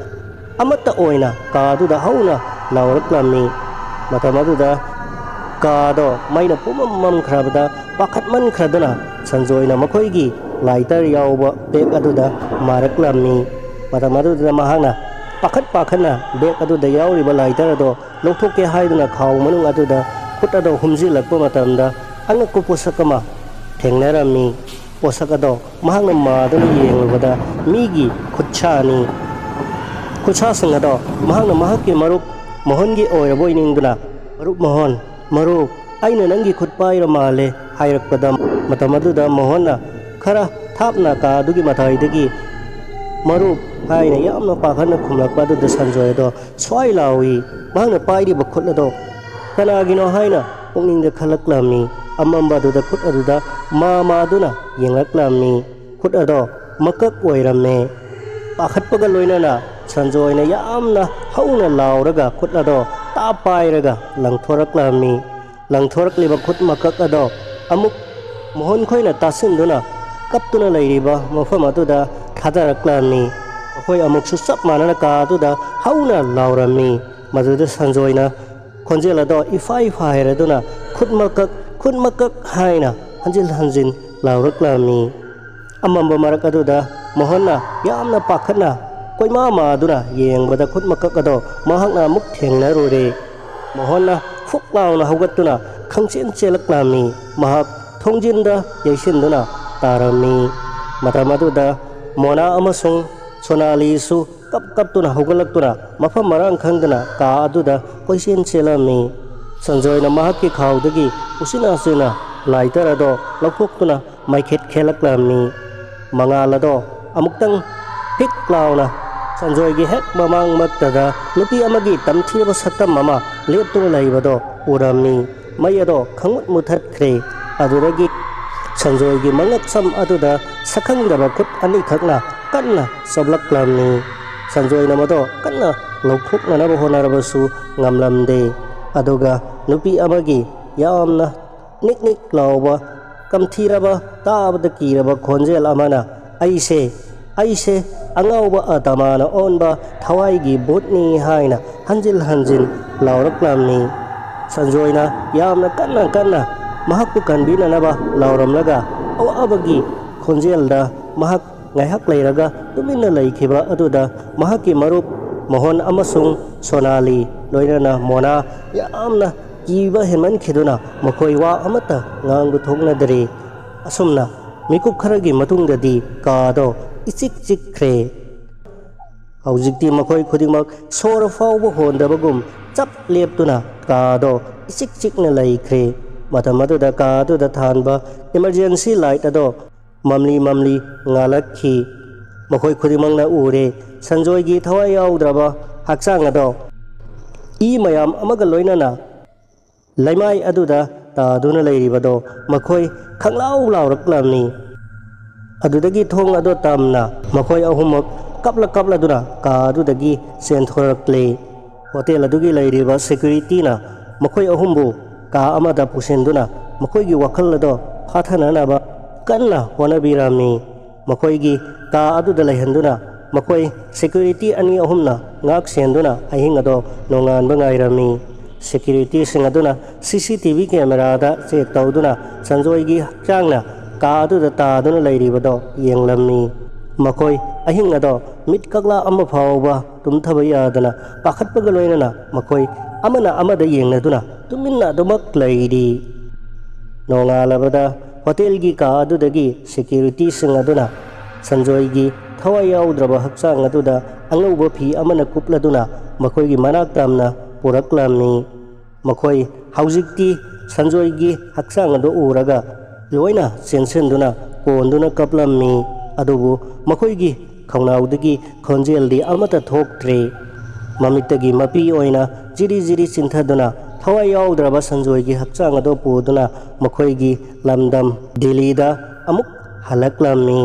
ꯑꯃꯠꯇ ꯑꯣꯏꯅ ꯀꯥ ꯑꯗꯨꯗ ꯍꯧꯅ ꯂꯥꯎꯔꯛꯂꯝꯃꯤ꯫ ꯃꯇꯝ ꯑꯗꯨꯗ ꯀꯥꯗꯣ ꯃꯩꯅ ꯄꯨꯝꯃꯝ ꯃꯝꯈ꯭ꯔꯕꯗ ꯄꯥꯈꯠꯃꯟꯈ꯭ꯔꯗꯨꯅ ꯁꯟꯖꯣꯏꯅ ꯃꯈꯣꯏꯒꯤ ꯂꯥꯏꯇꯔ ꯌꯥꯎꯕ ꯕꯦꯒ ꯑꯗꯨꯗ ꯃꯥꯔꯛꯂꯝꯃꯤ꯫ ꯃꯇꯝ ꯑꯗꯨꯗ ꯃꯍꯥꯛꯅ ꯄꯥꯈꯠ ꯄꯥꯈꯠꯅ ꯕꯦꯒ ꯑꯗꯨꯗ ꯌꯥꯎꯔꯤꯕ ꯂꯥꯏꯇꯔ ꯑꯗꯣ ꯂꯧꯊꯣꯛꯀꯦ ꯍꯥꯏꯗꯨꯅ ꯈꯥꯎ ꯃꯅꯨꯡ ꯑꯗꯨꯗ ꯈꯨꯠ ꯑꯗꯣ ꯍꯨꯝꯖꯤꯜꯂꯛꯄ ꯃꯇꯝꯗ ꯑꯉꯛꯄ ꯄꯣꯠꯁꯛ ꯑꯃ ꯊꯦꯡꯅꯔꯝꯃꯤ꯫ ꯄꯣꯠꯁꯛ ꯑꯗꯣ ꯃꯍꯥꯛꯅ ꯃꯥꯗꯨꯅ ꯌꯦꯡꯂꯨꯕꯗ ꯃꯤꯒꯤ ꯈꯨꯠꯁꯥꯅꯤ꯫ ꯈꯨꯠꯁꯥꯁꯤꯡ ꯑꯗꯣ ꯃꯍꯥꯛꯅ ꯃꯍꯥꯛꯀꯤ ꯃꯔꯨꯞ ꯃꯣꯍꯟꯒꯤ ꯑꯣꯏꯔꯕꯣꯏ ꯅꯤꯡꯗꯨꯅ, "ꯃꯔꯨꯞ ꯃꯣꯍꯟ, ꯃꯔꯨꯞ, ꯑꯩꯅ ꯅꯪꯒꯤ ꯈꯨꯠ ꯄꯥꯏꯔ ꯃꯥꯜꯂꯦ" ꯍꯥꯏꯔꯛꯄꯗ, ꯃꯇꯝ ꯑꯗꯨꯗ ꯃꯣꯍꯟꯅ ꯈꯔ ꯊꯥꯞꯅ ꯀꯥ ꯑꯗꯨꯒꯤ ꯃꯇꯥꯏꯗꯒꯤ "ꯃꯔꯨꯞ" ꯍꯥꯏꯅ ꯌꯥꯝꯅ ꯄꯥꯈꯠꯅ ꯈꯨꯝꯂꯛꯄ ꯑꯗꯨꯗ ꯁꯟꯖꯣꯏ ꯑꯗꯣ ꯁ꯭ꯋꯥꯏ ꯂꯥꯎꯏ꯫ ꯃꯍꯥꯛꯅ ꯄꯥꯏꯔꯤꯕ ꯈꯨꯠ ꯑꯗꯣ ꯀꯅꯥꯒꯤꯅꯣ ꯍꯥꯏꯅ ꯄꯨꯛꯅꯤꯡꯗ ꯈꯜꯂꯛꯂꯝꯃꯤ꯫ ꯑꯃꯝꯕ ꯑꯗꯨꯗ ꯈꯨꯠ ꯑꯗꯨꯗ ꯃꯥ ꯃꯥꯗꯨꯅ ꯌꯦꯡꯂꯛꯂꯝꯃꯤ꯫ ꯈꯨꯠ ꯑꯗꯣ ꯃꯀꯛ ꯑꯣꯏꯔꯝꯃꯦ꯫ ꯄꯥꯈꯠꯄꯒ ꯂꯣꯏꯅꯅ ꯁꯟꯖꯣꯏꯅ ꯌꯥꯝꯅ ꯍꯧꯅ ꯂꯥꯎꯔꯒ ꯈꯨꯠ ꯑꯗꯣ ꯇꯥꯞ ꯄꯥꯏꯔꯒ ꯂꯪꯊꯣꯔꯛꯂꯝꯃꯤ꯫ ꯂꯪꯊꯣꯔꯛꯂꯤꯕ ꯈꯨꯠ ꯃꯀꯛ ꯑꯗꯣ ꯑꯃꯨꯛ ꯃꯣꯍꯟ ꯈꯣꯏꯅ ꯇꯥꯁꯤꯟꯗꯨꯅ ꯀꯞꯇꯨꯅ ꯂꯩꯔꯤꯕ ꯃꯐꯝ ꯑꯗꯨꯗ ꯊꯥꯗꯔꯛꯂꯝꯃꯤ꯫ ꯃꯈꯣꯏ ꯑꯃꯨꯛꯁꯨ ꯆꯞ ꯃꯥꯟꯅꯅ ꯀꯥ ꯑꯗꯨꯗ ꯍꯧꯅ ꯂꯥꯎꯔꯝꯃꯤ꯫ ꯃꯗꯨꯗ ꯁꯟꯖꯣꯏꯅ ꯈꯣꯟꯖꯦꯜ ꯑꯗꯣ ꯏꯐꯥꯏ ꯐꯥꯏꯔꯗꯨꯅ, "ꯈꯨꯠ ꯃꯀꯛ, ꯈꯨꯠ ꯃꯀꯛ" ꯍꯥꯏꯅ ꯍꯟꯖꯤꯟ ꯍꯟꯖꯤꯟ ꯂꯥꯎꯔꯛꯂꯝꯃꯤ꯫ ꯑꯃꯝꯕ ꯃꯔꯛ ꯑꯗꯨꯗ ꯃꯣꯍꯟꯅ ꯌꯥꯝꯅ ꯄꯥꯈꯠꯅ ꯀꯣꯏꯃꯥ ꯃꯥꯗꯨꯅ ꯌꯦꯡꯕꯗ ꯈꯨꯠ ꯃꯀꯛ ꯑꯗꯣ ꯃꯍꯥꯛꯅ ꯑꯃꯨꯛ ꯊꯦꯡꯅꯔꯨꯔꯦ꯫ ꯃꯣꯍꯟꯅ ꯐꯨꯛ ꯂꯥꯎꯅ ꯍꯧꯒꯠꯇꯨꯅ ꯈꯪꯆꯦꯟ ꯆꯦꯜꯂꯛꯂꯝꯃꯤ꯫ ꯃꯍꯥꯛ ꯊꯣꯡꯖꯤꯟꯗ ꯌꯩꯁꯤꯟꯗꯨꯅ ꯇꯥꯔꯝꯃꯤ꯫ ꯃꯇꯝ ꯑꯗꯨꯗ ꯃꯣꯅꯥ ꯑꯃꯁꯨꯡ ꯁꯣꯅꯥꯂꯤꯁꯨ ꯀꯞ ꯀꯞꯇꯨꯅ ꯍꯧꯒꯠꯂꯛꯇꯨꯅ ꯃꯐꯝ ꯃꯔꯥꯡ ꯈꯪꯗꯅ ꯀꯥ ꯑꯗꯨꯗ ꯀꯣꯏꯆꯦꯟ ꯆꯦꯜꯂꯝꯃꯤ꯫ ꯁꯟꯖꯣꯏꯅ ꯃꯍꯥꯛꯀꯤ ꯈꯥꯎꯗꯒꯤ ꯎꯆꯤꯟ ꯅꯥꯆꯤꯟꯅ ꯂꯥꯏꯇꯔ ꯑꯗꯣ ꯂꯧꯊꯣꯛꯇꯨꯅ ꯃꯩꯈꯦꯠ ꯈꯦꯜꯂꯛꯂꯝꯃꯤ꯫ ꯃꯉꯥꯜ ꯑꯗꯣ ꯑꯃꯨꯛꯇꯪ ꯐꯤꯛ ꯂꯥꯎꯅ ꯁꯟꯖꯣꯏꯒꯤ ꯍꯦꯛ ꯃꯃꯥꯡꯃꯛꯇꯗ ꯅꯨꯄꯤ ꯑꯃꯒꯤ ꯇꯝꯊꯤꯔꯕ ꯁꯛꯇꯝ ꯑꯃ ꯂꯦꯞꯇꯨꯅ ꯂꯩꯕꯗꯣ ꯎꯔꯝꯃꯤ꯫ ꯃꯩ ꯑꯗꯣ ꯈꯪꯃꯨꯠ ꯃꯨꯊꯠꯈ꯭ꯔꯦ꯫ ꯑꯗꯨꯗꯒꯤ ꯁꯟꯖꯣꯏꯒꯤ ꯃꯉꯛꯁꯝ ꯑꯗꯨꯗ ꯁꯛꯈꯪꯗꯕ ꯈꯨꯠ ꯑꯅꯤꯈꯛꯅ ꯀꯟꯅ ꯆꯞꯂꯛꯂꯝꯃꯤ꯫ ꯁꯟꯖꯣꯏꯅ ꯃꯗꯣ ꯀꯟꯅ ꯂꯧꯊꯣꯛꯅꯅꯕ ꯍꯣꯠꯅꯔꯕꯁꯨ ꯉꯝꯂꯝꯗꯦ꯫ ꯑꯗꯨꯒ ꯅꯨꯄꯤ ꯑꯃꯒꯤ ꯌꯥꯝꯅ ꯅꯤꯛ ꯅꯤꯛ ꯂꯥꯎꯕ, ꯀꯝꯊꯤꯔꯕ, ꯇꯥꯕꯗ ꯀꯤꯔꯕ ꯈꯣꯟꯖꯦꯜ ꯑꯃꯅ, "ꯑꯩꯁꯦ, ꯑꯩꯁꯦ ꯑꯉꯥꯎꯕ ꯑꯇꯃꯥꯅ ꯑꯣꯟꯕ ꯊꯋꯥꯏꯒꯤ ꯚꯨꯠꯅꯤ" ꯍꯥꯏꯅ ꯍꯟꯖꯤꯟ ꯍꯟꯖꯤꯟ ꯂꯥꯎꯔꯛꯂꯝꯃꯤ꯫ ꯁꯟꯖꯣꯏꯅ ꯌꯥꯝꯅ ꯀꯟꯅ ꯀꯟꯅ ꯃꯍꯥꯛꯄꯨ ꯀꯟꯕꯤꯅꯅꯕ ꯂꯥꯎꯔꯝꯂꯒ, ꯑꯋꯥꯕꯒꯤ ꯈꯣꯟꯖꯦꯜꯗ ꯃꯍꯥꯛ ꯉꯥꯏꯍꯥꯛ ꯂꯩꯔꯒ ꯇꯨꯃꯤꯟꯅ ꯂꯩꯈꯤꯕ ꯑꯗꯨꯗ ꯃꯍꯥꯛꯀꯤ ꯃꯔꯨꯞ ꯃꯣꯍꯟ ꯑꯃꯁꯨꯡ ꯁꯣꯅꯥꯂꯤ, ꯂꯣꯏꯅꯅ ꯃꯣꯅꯥ, ꯌꯥꯝꯅ ꯀꯤꯕ ꯍꯦꯟꯃꯟꯈꯤꯗꯨꯅ ꯃꯈꯣꯏ ꯋꯥ ꯑꯃꯠꯇ ꯉꯥꯡꯕ ꯊꯣꯛꯅꯗ꯭ꯔꯦ꯫ ꯑꯁꯨꯝꯅ ꯃꯤꯀꯨꯞ ꯈꯔꯒꯤ ꯃꯇꯨꯡꯗꯗꯤ ꯀꯥꯗꯣ ꯏꯆꯤꯛ ꯆꯤꯛꯈ꯭ꯔꯦ꯫ ꯍꯧꯖꯤꯛꯇꯤ ꯃꯈꯣꯏ ꯈꯨꯗꯤꯡꯃꯛ ꯁꯣꯔ ꯐꯥꯎꯕ ꯍꯣꯟꯗꯕꯒꯨꯝ ꯆꯞ ꯂꯦꯞꯇꯨꯅ ꯀꯥꯗꯣ ꯏꯆꯤꯛ ꯆꯤꯛꯅ ꯂꯩꯈ꯭ꯔꯦ꯫ ꯃꯇꯝ ꯑꯗꯨꯗ ꯀꯥ ꯑꯗꯨꯗ ꯊꯥꯟꯕ emergency light ꯑꯗꯣ ꯃꯝꯂꯤ ꯃꯝꯂꯤ ꯉꯥꯜꯂꯛꯈꯤ꯫ ꯃꯈꯣꯏ ꯈꯨꯗꯤꯡꯃꯛꯅ ꯎꯔꯦ, ꯁꯟꯖꯣꯏꯒꯤ ꯊꯋꯥꯏ ꯌꯥꯎꯗ꯭ꯔꯕ ꯍꯛꯆꯥꯡ ꯑꯗꯣ ꯏ ꯃꯌꯥꯝ ꯑꯃꯒ ꯂꯣꯏꯅꯅ ꯂꯩꯃꯥꯏ ꯑꯗꯨꯗ ꯇꯥꯗꯨꯅ ꯂꯩꯔꯤꯕꯗꯣ ꯃꯈꯣꯏ ꯈꯪꯂꯥꯎ ꯂꯥꯎꯔꯛꯂꯝꯃꯤ꯫ ꯑꯗꯨꯗꯒꯤ ꯊꯣꯡ ꯑꯗꯨ ꯇꯝꯅ ꯃꯈꯣꯏ ꯑꯍꯨꯝꯃꯛ ꯀꯞꯂ ꯀꯞꯂꯗꯨꯅ ꯀꯥ ꯑꯗꯨꯗꯒꯤ ꯆꯦꯟꯊꯣꯔꯛꯂꯦ꯫ ꯍꯣꯇꯦꯜ ꯑꯗꯨꯒꯤ ꯂꯩꯔꯤꯕ securityꯅ ꯃꯈꯣꯏ ꯑꯍꯨꯝꯕꯨ ꯀꯥ ꯑꯃꯗ ꯄꯨꯁꯤꯟꯗꯨꯅ ꯃꯈꯣꯏꯒꯤ ꯋꯥꯈꯜ ꯑꯗꯣ ꯐꯥꯊꯅꯅꯕ ꯀꯟꯅ ꯍꯣꯠꯅꯕꯤꯔꯝꯃꯤ꯫ ꯃꯈꯣꯏꯒꯤ ꯀꯥ ꯑꯗꯨꯗ ꯂꯩꯍꯟꯗꯨꯅ ꯃꯈꯣꯏ security ꯑꯅꯤ ꯑꯍꯨꯝꯅ ꯉꯥꯛ ꯁꯦꯟꯗꯨꯅ ꯑꯍꯤꯡ ꯑꯗꯣ ꯅꯣꯡꯉꯥꯟꯕ ꯉꯥꯏꯔꯝꯃꯤ꯫ Securityꯁꯤꯡ ꯑꯗꯨꯅ CCTV cameraꯗ check ꯇꯧꯗꯨꯅ ꯁꯟꯖꯣꯏꯒꯤ ꯍꯛꯆꯥꯡꯅ ꯀꯥ ꯑꯗꯨꯗ ꯇꯥꯗꯨꯅ ꯂꯩꯔꯤꯕꯗꯣ ꯌꯦꯡꯂꯝꯃꯤ꯫ ꯃꯈꯣꯏ ꯑꯍꯤꯡ ꯑꯗꯣ ꯃꯤꯠ ꯀꯛꯂꯥ ꯑꯃ ꯐꯥꯎꯕ ꯇꯨꯝꯊꯕ ꯌꯥꯗꯅ ꯄꯥꯈꯠꯄꯒ ꯂꯣꯏꯅꯅ ꯃꯈꯣꯏ ꯑꯃꯅ ꯑꯃꯗ ꯌꯦꯡꯅꯗꯨꯅ ꯇꯨꯃꯤꯟꯅ ꯑꯗꯨꯃꯛ ꯂꯩꯔꯤ꯫ ꯅꯣꯡꯉꯥꯜꯂꯕꯗ ꯍꯣꯇꯦꯜꯒꯤ ꯀꯥ ꯑꯗꯨꯗꯒꯤ securityꯁꯤꯡ ꯑꯗꯨꯅ ꯁꯟꯖꯣꯏꯒꯤ ꯊꯋꯥꯏ ꯌꯥꯎꯗ꯭ꯔꯕ ꯍꯛꯆꯥꯡ ꯑꯗꯨꯗ ꯑꯉꯧꯕ ꯐꯤ ꯑꯃꯅ ꯀꯨꯞꯂꯗꯨꯅ ꯃꯈꯣꯏꯒꯤ ꯃꯅꯥꯛ ꯇꯝꯅ ꯄꯨꯔꯛꯂꯝꯃꯤ꯫ ꯃꯈꯣꯏ ꯍꯧꯖꯤꯛꯇꯤ ꯁꯟꯖꯣꯏꯒꯤ ꯍꯛꯆꯥꯡ ꯑꯗꯨ ꯎꯔꯒ ꯂꯣꯏꯅ ꯆꯦꯟꯁꯤꯟꯗꯨꯅ ꯀꯣꯟꯗꯨꯅ ꯀꯞꯂꯝꯃꯤ꯫ ꯑꯗꯨꯕꯨ ꯃꯈꯣꯏꯒꯤ ꯈꯧꯅꯥꯎꯗꯒꯤ ꯈꯣꯟꯖꯦꯜꯗꯤ ꯑꯃꯠꯇ ꯊꯣꯛꯇ꯭ꯔꯦ꯫ ꯃꯃꯤꯠꯇꯒꯤ ꯃꯄꯤ ꯑꯣꯏꯅ ꯖꯤꯔꯤ ꯖꯤꯔꯤ ꯆꯤꯟꯊꯗꯨꯅ ꯊꯋꯥꯏ ꯌꯥꯎꯗ꯭ꯔꯕ ꯁꯟꯖꯣꯏꯒꯤ ꯍꯛꯆꯥꯡ ꯑꯗꯨ ꯄꯨꯗꯨꯅ ꯃꯈꯣꯏꯒꯤ ꯂꯝꯗꯝ ꯗꯤꯜꯂꯤꯗ ꯑꯃꯨꯛ ꯍꯜꯂꯛꯂꯝꯃꯤ꯫